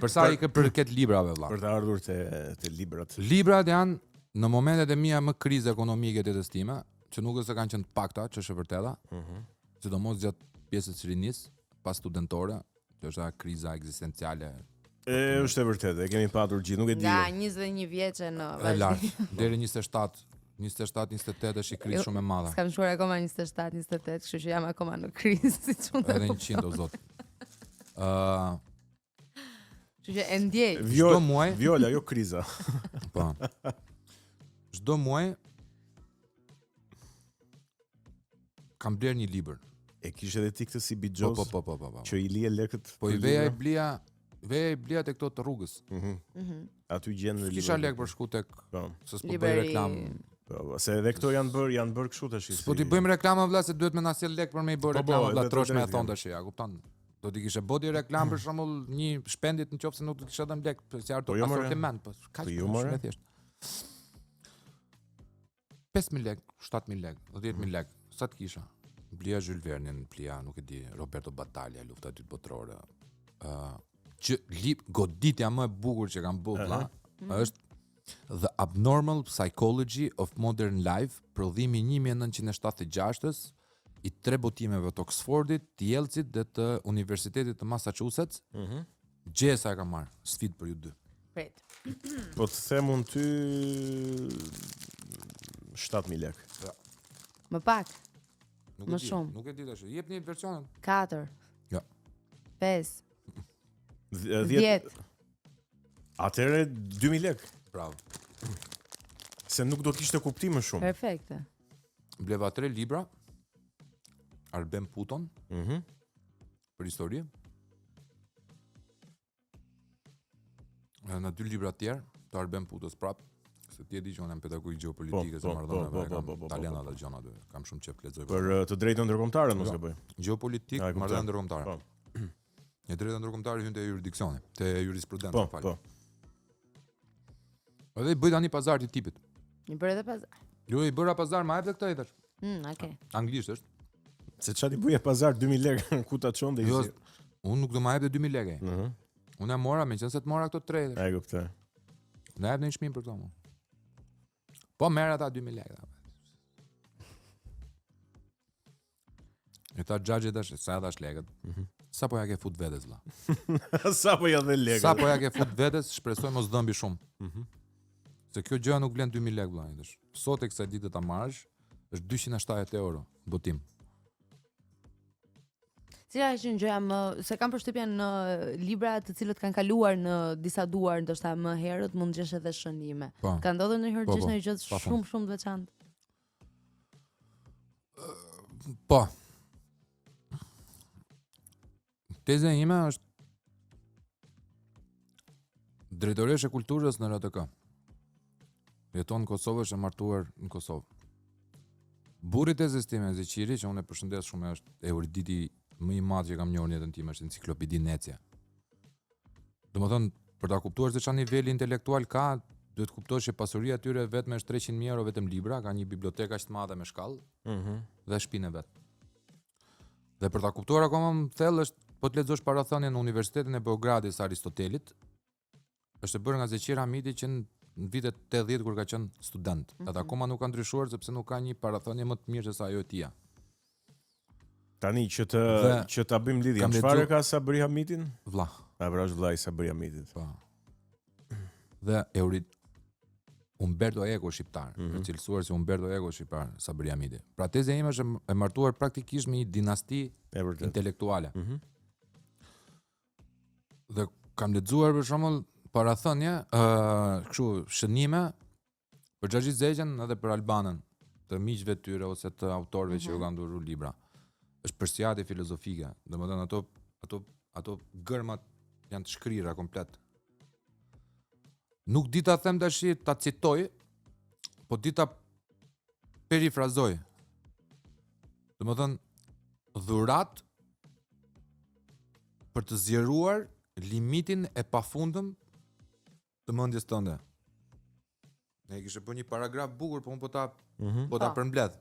Për sa i përket librave vëlla. Për të ardhur te te librat. Librat janë në momentet e mia më krizë ekonomike të jetës time, që nuk është se kanë qenë të pakta, që është e vërteta. Mhm. Mm sidomos gjatë pjesës së rinisë, pas studentore, që është ajo kriza ekzistenciale. E është e vërtetë, e kemi patur gjithë, nuk e di. Nga 21 vjeçe në E lart, deri 27, 27, 28 është një krizë Jo, shumë e madhe. S'kam shkuar akoma 27, 28, kështu që jam akoma në krizë, siç mund të Edhe 100 o zot. Ë, Kështu që e ndjej. Viola, Çdo muaj- Viola, jo kriza. po. Çdo muaj kam bler një libër. E kishe edhe ti këtë si Po bixhoz po po po po. po. që i lije lekët. Po i për veja i libra? blija, veja i blija tek këto të rrugës. Mhm. Mhm. Aty gjen në Kisha lek për shku tek, Po. se s'po bëj Liberi. reklam. Po, po, se edhe këto janë bërë, janë bërë kështu tash. S'po ti bëjmë reklama vlla se duhet me na sjell lek për me i bërë Po, po, reklama vlla edhe të trosh me e drejtë thon janë. tash, ja kupton. Do t'i kishe bërë ti reklam për shembull një shpendit në qoftë se nuk do të kisha dhënë lek, po si Po jo, more. asortiment, po kaq Po jo, shumë more. e thjeshtë. 5000 lek, 7000 lek, 10000 lek, sa të kisha? Blija Jules Vernin, blija, nuk e di, Roberto Battaglia, Lufta e Dytë Botërore. Ë, që lip goditja më e bukur që kam bërë vlla, është The Abnormal Psychology of Modern Life, prodhimi 1976-s i tre botimeve të Oxfordit, të Yale-sit dhe të Universitetit të Massachusetts. Mm -hmm. Gjesa e kam marrë, sfidë për ju dy. Prit. Po të them unë ty 7000 lek. Më pak, Nuk Më e di, shumë. Nuk e di tash. Jepni versionin. 4. Jo. 5, 10. 10. Atëherë 2000 lek, Bravo. se nuk do kishte kuptim më shumë. Perfekte. Bleva tre libra. Arben Puton Mhm. për histori. Edhe në dy libra të tjerë të Arben Putos prap, se ti e di që unë jam pedagog i gjeopolitikës Po, e po, marrëdhënieve, po, po, kam po, po, po, talent po, ato gjëra aty. Kam shumë qejf të lexoj. Për eh, të drejtën ndërkombëtare mos Jo. gaboj. gjeopolitik, A, e kuptoj. marrëdhënie ndërkombëtare. Po. E drejta ndërkombëtare hyn te juridiksioni, te jurisprudenca, Po, fal. po. Edhe i bëj tani pazar të tipit. Një bërë edhe pazar. Jo, i bëra pazar, ma jep dhe këtë i thash. Mm, okay. Anglisht është. Se çfarë ti bëje pazar 2000 lekë, ku ta çon dhe Jo, i. unë nuk do ma jep dhe 2000 lekë. ai. Mhm. Unë e mora, meqense të mora këto tre. i thash. E kuptoj. Na jep në një çmim për këto mo. Po merr ata 2000 lekë. tha. E tha xhaxhi tash, sa e thash lekët? Mhm. Sa po ja ke fut vetes vlla. Sa po ja dhe lekët. Sa po ja ke fut vetes, shpresoj mos dhëmbi shumë. Mhm. Se kjo gjë nuk vlen 2000 lekë vlla, i thash. Sot e kësaj dite ta marrësh është 270 euro botim. Cila është një gjëja më, se kam përshtypjen në libra të cilët kanë kaluar në disa duar, ndoshta më herët mund gjesh edhe shënime. Po. Ka ndodhur ndonjëherë Po, gjesh po, ndonjë gjë pa fund. shumë shumë të veçantë? Po. Teza ime është drejtoreshë e kulturës në RTK. Jeton në Kosovë, është e martuar në Kosovë. Burri i tezës time Zeqiri, që unë e përshëndes shumë, është eruditi më i madh që kam njohur në jetën time, është enciklopedi Necia. Domethënë, për ta kuptuar se çfarë niveli intelektual ka, duhet të kuptosh që pasuria e tyre vetme është 300.000 euro vetëm libra, ka një bibliotekë aq të madhe me shkallë Mhm. dhe shtëpinë e vet. Dhe për ta kuptuar akoma më thellë është po të lexosh parathënien në Universitetin e Beogradit së Aristotelit, është e bërë nga Zeqir Hamidi që në në vitet 80 kur ka qenë student. Edhe akoma nuk ka ndryshuar sepse nuk ka një parathënie më të mirë se sa ajo e tija. Tani që të Dhe që ta bëjmë lidhjen, kam çfarë lexu- ka Sabri Hamitin? Vlla. A pra është vllai i Sabri Hamitit. Po. Dhe Eurid Umberto Eco shqiptar, mm Mhm. -hmm. cilësuar si Umberto Eco shqiptar, Sabri Hamidi. Pra tezja ime është e martuar praktikisht me një dinasti E vërtet. intelektuale. Mhm. Dhe kam lexuar për shembull parathënie, ë, kështu shënime për Xhaxhi Zeqen edhe për Albanën, të miqve të tyre ose të autorëve që ju kanë dhuruar libra. Është përsiatje filozofike, domethënë ato ato ato gërmat janë të shkrira komplet. Nuk di ta them tash ta citoj, po di ta perifrazoj. Domethënë dhurat për të zgjeruar limitin e pafundëm të mendjes tënde. Ne kishte bërë një paragraf bukur, po unë po ta Mhm. po ta Po. përmbledh.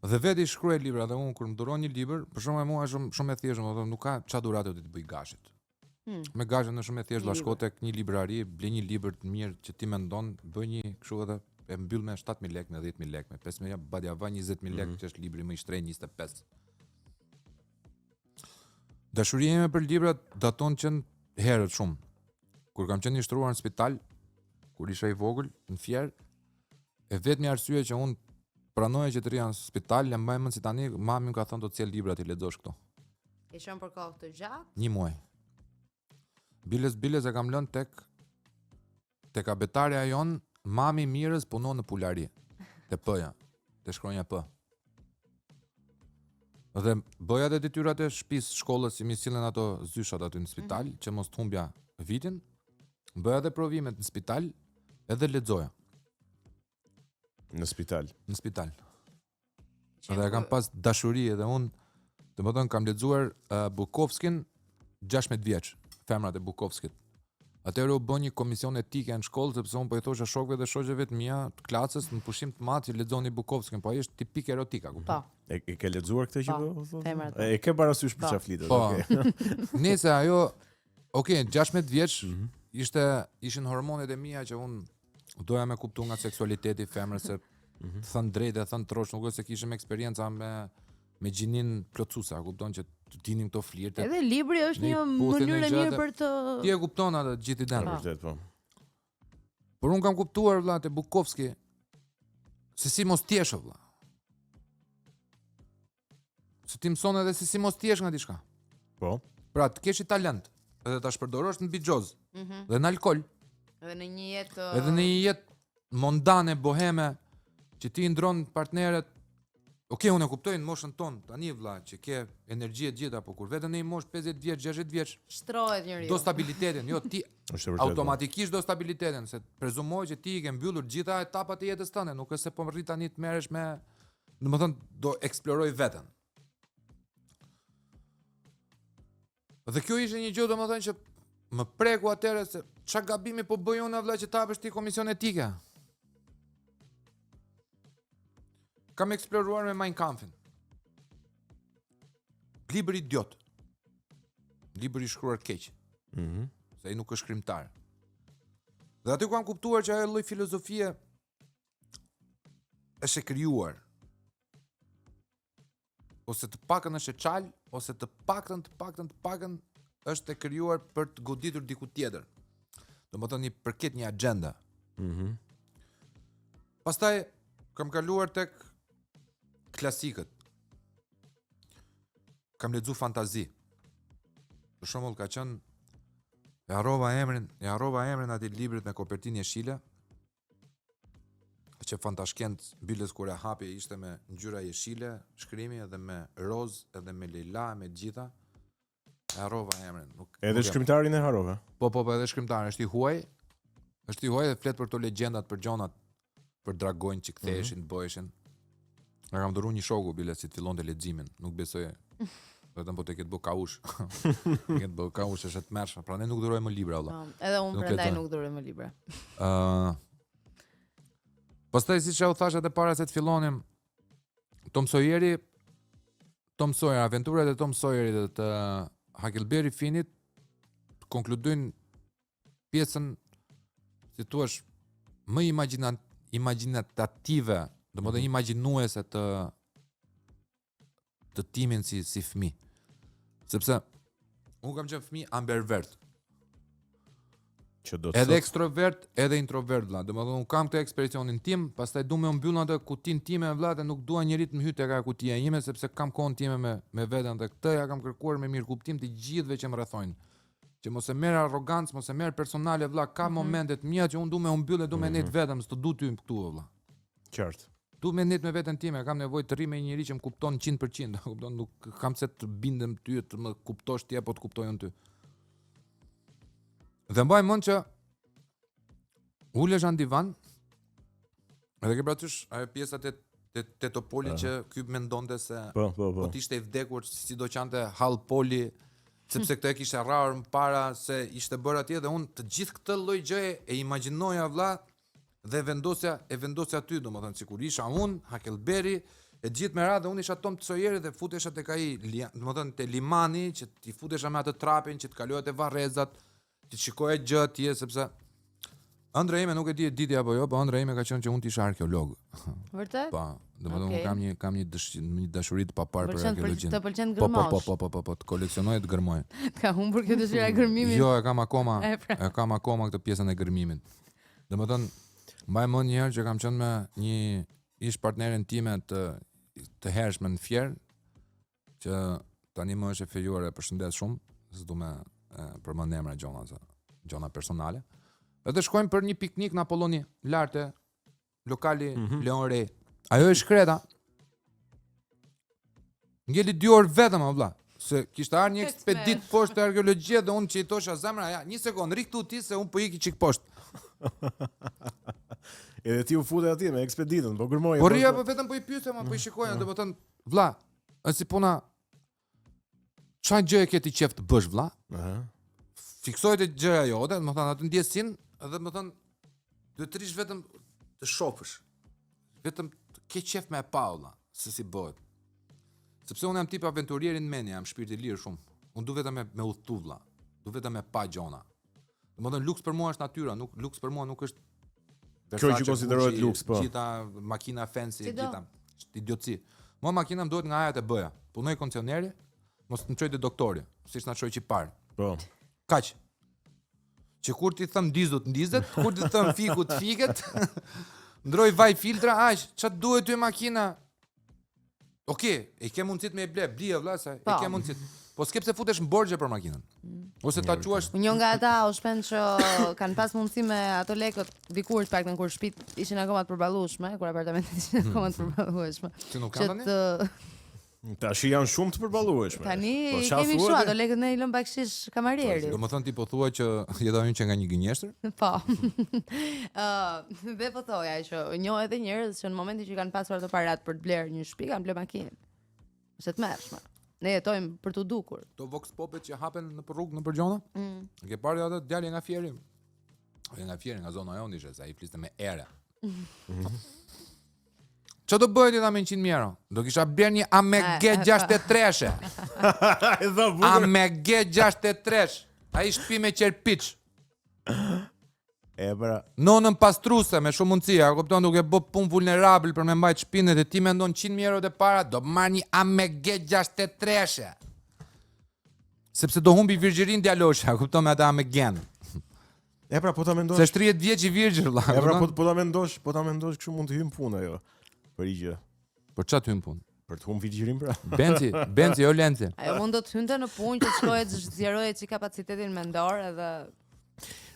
Dhe vetë i shkruaj libra dhe unë kur më dhuron një libër, për shembull mua është shumë shumë e thjeshtë, domethënë nuk ka çfarë dhurate do të bëj gashit. Me gazhën është shumë e thjeshtë, Një vlla, shko tek një librari, ble një libër të mirë që ti mendon, bëj një kështu edhe e mbyll me 7000 lekë, me 10000 lekë, me 5000 lekë, badjava 20000 lekë, që është libri më i shtrenjtë 25. Dashuria ime për librat daton që në herët shumë. Kur kam qenë i shtruar në spital, kur isha i vogël, në Fier, e vetmja arsye që unë pranoja që të rria në spital, e mbaj mend si tani, mami më ka thënë do të sjell libra ti lexosh këto. Ke qenë për kohë të gjatë? Një muaj. Biles biles e kam lënë tek tek abetarja jon, mami Mirës punon në Pulari. Te P-ja, te shkronja P. Dhe bëja edhe detyrat e shtëpisë, shkollës, si mi sillen ato zyshat aty në spital, mm -hmm. që mos të humbja vitin. Bëja edhe provimet në spital, edhe lexoja Në spital. në spital. Edhe e kam pas dashuri edhe unë, domethënë kam lexuar uh, Bukovskin 16 vjeç, femrat e Bukovskit. Atëherë u bë një komision etike në shkollë sepse unë po i thosha shokëve dhe shoqeve të mia të klasës në pushim të madh që lexoni Bukovskin, po ai është tipik erotik, a kupton? Po. E, e ke lexuar këtë që Po, po thotë? femrat, po. E, e ke parasysh për Po. çfarë flitet, Po. okay. Nëse ajo, okay, 16 vjeç Mm -hmm. ishte ishin hormonet e mia që unë doja me kuptu nga seksualiteti i femrës se mm -hmm. thënë drejtë e thënë trosh, nuk është se kishim eksperienca me me gjinin plotësuese, a kupton që të dinim këto flirte. Edhe libri është Ne i një puthin mënyrë e e mirë gjërat e- për të Ti e kupton atë gjithë idenë. Po. Vërtet po. Por unë kam kuptuar vlla te Bukovski se si mos t'jesh o vlla. Se ti mëson edhe se si mos t'jesh nga diçka. Po. Pra të kesh i talent edhe ta shpërdorosh në bixhoz mm -hmm. dhe në alkool, Edhe në një jetë edhe në një jetë mondane boheme që ti i ndron partnerët. Okej, unë e kuptoj në moshën tonë tani vlla që ke energji e gjitha, po kur vetëm në një moshë 50 vjeç, 60 vjeç, shtrohet njeriu. do stabilitetin, jo ti Është e vërtetë. po. automatikisht do stabilitetin, se prezumoj që ti i ke mbyllur gjitha etapat e jetës tënde, nuk është se po rri tani të merresh me, domethënë do eksploroj veten. Dhe kjo ishte një gjë domethënë që më preku atëherë se çka gabimi po bëj unë vëlla që ta hapësh ti komision etike. Kam eksploruar me Mein Kampfin. Libër idiot. Libër i shkruar keq Mhm. Mm se ai nuk është shkrimtar. Dhe aty ku kam kuptuar që ajo lloj filozofie është e krijuar. Ose të paktën është e çal, ose të paktën, të paktën, të paktën është e krijuar për të goditur diku tjetër. Domethënë i përket një agjenda. Mhm. Mm Pastaj kam kaluar tek klasikët. Kam lexu fantazi. Për shembull ka qenë e harrova emrin, e harrova emrin atij librit me kopertinë jeshile. Që fantashkencë biles kur e hapi ishte me ngjyra jeshile, shkrimi edhe me roz, edhe me lila, me të gjitha. E harrova emrin. Nuk, Edhe nuk e- shkrimtarin e harrova. Po, po, po, edhe shkrimtar, është i huaj. Është i huaj dhe flet për këto legjendat, për gjonat, për dragojnë që ktheheshin, mm -hmm. bëheshin. E kam dhuruar një shoku bile si të fillonte leximin, nuk besoj. Vetëm po të ketë bë kaush. Të ketë bë kaush është e tmerrshme. Prandaj nuk dhuroj më libra valla. Po, edhe unë Nuk prandaj lexoj. nuk dhuroj më libra. Ë Pastaj siç ja u thash edhe para se të fillonim, Tom Sawyeri Tom Sawyer, aventurat e Tom Sawyerit dhe të Huckleberry Finnit konkludojnë pjesën si thua më imagjina imagjinative, domethënë imagjinuese të të timin si si fëmijë. Sepse unë kam qenë fëmijë ambivert. Që do të Edhe thotë ekstrovert, edhe introvert vlla. Domethënë unë kam këtë ekspresionin tim, pastaj du me u mbyll në atë kutinë time vlla dhe nuk dua njeri të më hyjë tek ajo kutia ime sepse kam kohën time me me veten dhe këtë ja kam kërkuar me mirëkuptim të gjithëve që më rrethojnë. Që mos e merr arrogancë, mos e merr personale vlla, ka mm -hmm. momente të mia që unë du me u mbyll dhe du me mm -hmm. net vetëm, s'të du ty këtu o vlla. qartë. Du me net me veten time, kam nevojë të rri me një njeri që më kupton 100%, kupton, nuk kam pse të bindem ty, të më kuptosh ti apo të kuptoj unë ty. Dhe mbaj mend që ulesh në divan edhe ke parasysh ajo pjesa te te, te Topoli që ky mendonte se Po, po, po. po të ishte i vdekur si do qante Hall Poli sepse këtë e kishte rrahur më para se ishte bërë atje dhe unë të gjithë këtë lloj gjëje e imagjinoja vlla dhe vendosja e vendosja aty, domethënë sikur isha unë, Huckleberry, E gjithë me radhë unë isha Tom Sawyer dhe futesha tek ai, domethënë te limani që t'i futesha me atë trapin që të kaloja te varrezat, të shikoja gjë atje sepse ëndra ime nuk e di e diti apo jo, po ëndra ime ka qenë që unë të isha arkeolog. Vërtet? Po, domethënë unë Okej. kam një kam një dëshirë, një dashuri të paparë për Pëlqen për, arkeologjinë. të pëlqen Po, po, gërmosh. po, po, po, po, po, të koleksionoj të gërmoj. Të Ka humbur kjo dëshira e gërmimit. Jo, e kam akoma, E, pra. e kam akoma këtë pjesën e gërmimit. Domethënë, mbaj mend një herë që kam qenë me një ish partnerin time të të hershme në Fier, që tani më është e fejuar e përshëndes shumë, s'du me e, përmend emra gjona, se gjona personale. Edhe shkojmë për një piknik në Apolloni, lart e lokali mm -hmm. Leon Rey. Ajo e shkreta. Ngeli dy orë vetëm, o vlla, se kishte ardhur një ekspedit poshtë të arkeologjia dhe unë që i tosha zemra, ja, një sekond, rri këtu ti se unë po iki çik poshtë. Edhe ti u fute atje me ekspeditën, po gërmoje. Po rria po vetëm po i pyesja, ma po i shikoja, domethënë, vlla, është si puna Çfarë gjë e ke ti qef të bësh vlla? Aha. Fiksoje te gjëja jote, domethënë atë ndjesin, edhe domethënë duhet të rish vetëm të shofësh. Vetëm të ke qef me e pa vlla, se si bëhet. Sepse unë jam tip aventurieri në mendje, jam shpirt i lirë shumë. Unë du vetëm me me udhtu vlla. Du vetëm me pa gjona. Domethënë luks për mua është natyra, nuk luks për mua nuk është Kjo që Versace, konsiderohet Gucci, luks, po. Gjitha makina fancy, Si do? gjitha. Është idiotësi. Mua makina më duhet nga A-ja te B-ja. Punoj kondicioneri, mos të më çoj te doktori, siç na çoi që parë. Po. Kaq. Që kur ti them ndizu të ndizet, kur ti them fiku të fiket, ndroj vaj filtra, aq, ç'a të duhet ty makina? Okej, e ke mundësit me e ble, blije vlla se e Po. ke mundësit. Po s'ke pse futesh në borxhe për makinën. Ose ta quash Unë njoh nga ata o shpend që kanë pas mundësi me ato lekët dikur të paktën kur shtëpit ishin akoma të përballueshme, kur apartamentet ishin akoma të përballueshme. Si nuk Që kanë tani? të Tash janë shumë të përballueshme. tani po, i qa kemi thua kështu ti? ato lekët ne i lëm bakshish kamarierit. Do më thënë ti po thua që jeta ynë që nga një gënjeshtër? Po. Ë, dhe po thoja që njoh edhe njerëz që në momentin që kanë pasur ato parat për të blerë një shtëpi, kanë blerë makinë. Është e tmerrshme. Ne jetojmë për t'u dukur. Këto vox popet që hapen në për rrugë në për gjona? Mm. E Ke parë atë djalin nga Fieri? Ai nga Fieri, nga zona jonë ishte, se ai fliste me ere. Ço do bëhet jeta me 100.000 euro? Do kisha bler një AMG 63-she. E dha bukur. AMG 63. Ai shtëpi me qerpiç. E pra, Nonën pastruse me shumë mundësi, a kupton duke bë punë vulnerabël për me mbajt shtëpinë dhe ti mendon 100.000 euro të para, do marr një AMG 63-she. Sepse do humbi virgjërin djaloshi, a kupton me atë AMG-n. e pra po ta mendosh. Se është 30 vjeç i virgjër vlla. E pra po kupton? po ta mendosh, po ta mendosh kështu mund të hym punë ajo. Për i gjë. Po ç'a të hyn punë? Për të humb virgjërin pra. Benzi, Benzi jo Lenzi. Ajo mund do të hynte në punë që të shkohet të zgjeroje çik kapacitetin mendor edhe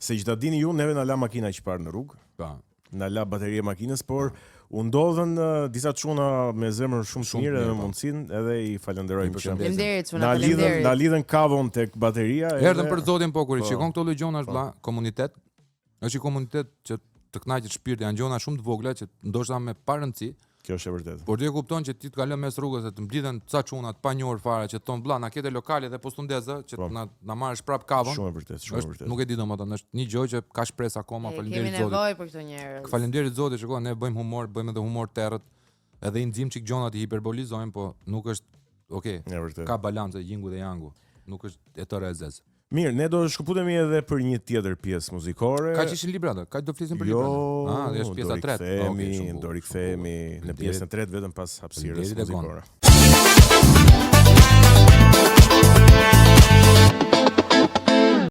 Se që ta dini ju, neve na la makina që parë në rrugë, Po. na la bateria e makinës, por u ndodhën eh, disa çuna me zemër shumë të mirë mirë, edhe me po. mundësinë, edhe i falenderojmë I që përshëndesim. Faleminderit çuna, na lidhën faleminderit. na lidhën kavon tek bateria. edhe- Erdhën për zotin po kur i Po. shikon këto lloj gjonash vlla, komunitet. Është një komunitet që të kënaqet shpirti, janë gjona shumë të vogla që ndoshta me pa rëndësi, Kjo është e vërtetë. por ti e kupton që ti të kalon mes rrugës e të mblidhen ca çuna të panjohur fare që thon vlla, na kete lokale dhe po stundezë që Po. na na marrësh prap kavon. Shumë e vërtetë, shumë e Është, vërtetë. nuk e di domethënë, është një gjë që ka shpresë akoma, E, kemi faleminderit Zotit. nevojë për këto njerëz. Faleminderit Zotit, shikoj, ne bëjmë humor, bëjmë edhe humor terrët, edhe i nxim çik gjonat i hiperbolizojmë, po nuk është, okay, E vërtetë. ka balancë jingu dhe yangu, nuk është e tëra e zezë. Mirë, ne do shkëputemi edhe për një tjetër pjesë muzikore. Kaq ishin librat, kaq do flisim për Jo, librat. Ah, është pjesa do e tretë. rikthehemi, Okej, shumë bukur, do shumë rikthehemi bukur. në pjesën e tretë vetëm pas hapësirës Faleminderit, Egon. muzikore.